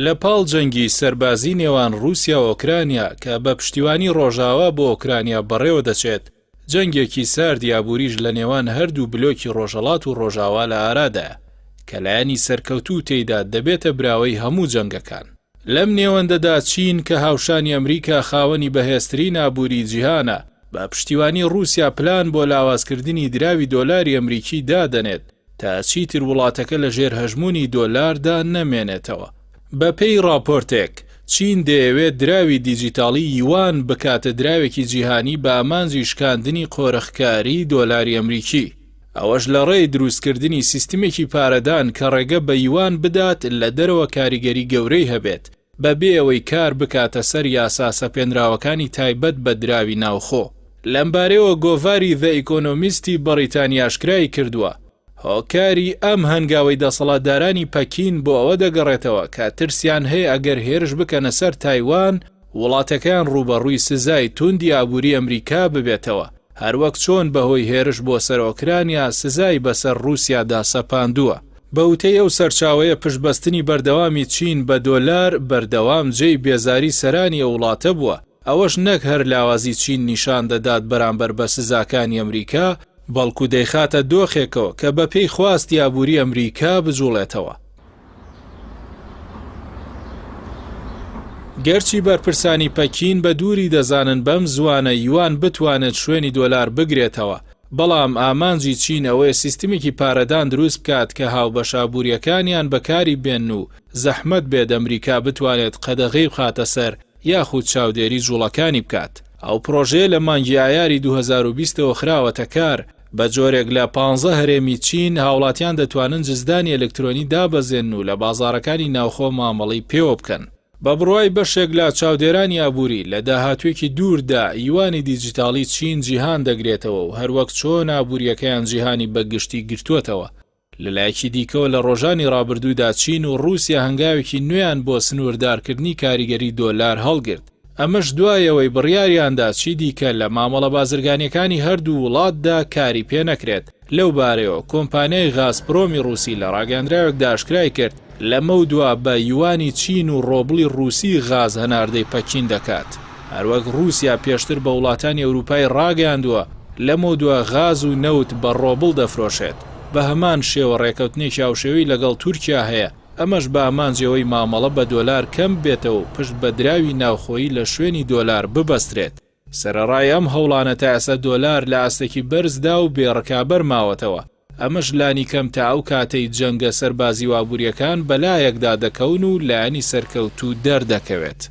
لە پاڵ جەنگی سەربازی نێوان ڕووسیا و ئۆکرانیا کە بە پشتیوانی ڕۆژاوا بۆ ئۆکرانیا بەڕێوە دەچێت، جەنگێکی ساردی ئابووریش لە نێوان هەردوو بلۆکی ڕۆژهەڵات و ڕۆژاوا لە ئارادایە، کە لایەنی سەرکەوتوو تێیدا دەبێتە براوەی هەموو جەنگەکان. لەم نێوەندەدا چین کە هاوشانی ئەمریکا خاوەنی بەهێزترین ئابووری جیهانە، بە پشتیوانی ڕووسیا پلان بۆ لاوازکردنی دراوی دۆلاری ئەمریکی دادەنێت تا چیتر وڵاتەکە لە ژێر هەژموونی دۆلاردا نەمێنێتەوە. بەپێی ڕاپۆرتێک، چین دەیەوێت دراوی دیجیتاڵی یوان بکاتە دراوێکی جیهانی بە ئامانجی شکاندنی قۆرخکاریی دۆلاری ئەمریکی. ئەوەش لەڕێی دروستکردنی سیستمێکی پارەدان کە ڕێگە بە یوان بدات لە دەرەوە کاریگەری گەورەی هەبێت، بەبێ ئەوەی کار بکاتە سەر یاسا سەپێنراوەکانی تایبەت بە دراوی ناوخۆ. لەمبارەیەوە گۆڤاری The Economist ی بەڕیتانی ئاشکرای کردووە، هۆکاری ئەم هەنگاوەی دەسەڵاتدارانی پەکین بۆ ئەوە دەگەڕێتەوە کە ترسیان هەیە ئەگەر هێرش بکەنە سەر تایوان، وڵاتەکەیان ڕووبەڕووی سزای توندی ئابووری ئەمریکا ببێتەوە، هەروەک چۆن بەهۆی هێرش بۆ سەر ئۆکرانیا سزای بەسەر ڕووسیادا سەپاندووە. بە وتەی ئەو سەرچاوەیە پشتبەستنی بەردەوامی چین بە دۆلار بەردەوام جێی بێزاری سەرانی ئەو وڵاتە بووە، ئەوەش نەک هەر لاوازی چین نیشان دەدات بەرامبەر بە سزاکانی ئەمریکا، بەڵکو دەیخاتە دۆخێکەوە کە بەپێی خواستی ئابووری ئەمریکا بجوڵێتەوە. گەرچی بەرپرسانی پەکین بە دووری دەزانن بەم زووانە یوان بتوانێت شوێنی دۆلار بگرێتەوە، بەڵام ئامانجی چین ئەوەیە سیستمێکی پارەدان دروست بکات کە هاوبەشە ئابوورییەکانیان بەکاری بێنن و زەحمەت بێت ئەمریکا بتوانێت قەدەغەی بخاتە سەر یاخود چاودێری جوڵەکانی بکات. ئەو پڕۆژەیە لە مانگی ئایاری 2020 ەوە خراوەتە کار، بە جۆرێک لە پانزە هەرێمی چین هاوڵاتیان دەتوانن جزدانی ئەلکترۆنی دابەزێنن و لە بازاڕەکانی ناوخۆ مامەڵەی پێوە بکەن. بە بڕوای بەشێک لە چاودێرانی ئابووری، لە داهاتووێکی دووردا یوانی دیجیتاڵی چین جیهان دەگرێتەوە و هەروەک چۆن ئابوورییەکەیان جیهانی بە گشتی گرتووەتەوە. لە لایەکی دیکەوە لە ڕۆژانی ڕابردوودا چین و ڕووسیا هەنگاوێکی نوێیان بۆ سنووردارکردنی کاریگەری دۆلار هەڵگرت، ئەمەش دوای ئەوەی بڕیاریاندا چیدیکە لە مامەڵە بازرگانییەکانی هەردوو وڵاتدا کاری پێنەکرێت. لەو بارەیەوە کۆمپانیای غازپرۆمی ڕووسی لە ڕاگەیاندراوێکدا ئاشکرای کرد، لەمەودوا بە یوانی چین و ڕۆبڵی ڕووسی غاز هەناردەی پەکین دەکات. هەروەک ڕووسیا پێشتر بە وڵاتانی ئەوروپای ڕاگەیاندووە، لەمەودوا غاز و نەوت بە ڕۆبڵ دەفرۆشێت. بە هەمان شێوە ڕێکەوتنێکی هاوشێوەی لەگەڵ تورکیا هەیە، ئەمەش بە ئامانجی ئەوەی مامەڵە بە دۆلار کەم ببێتەوە و پشت بە دراوی ناوخۆیی لە شوێنی دۆلار ببەسترێت. سەرەڕای ئەم هەوڵانە تا ئێستا دۆلار لە ئاستێکی بەرزدا و بێ ڕکابەر ماوەتەوە، ئەمەش لانیکەم تا ئەو کاتەی جەنگە سەربازی و ئابوورییەکان بەلایەکدا دەکەون و لایەنی سەرکەوتوو دەردەکەوێت.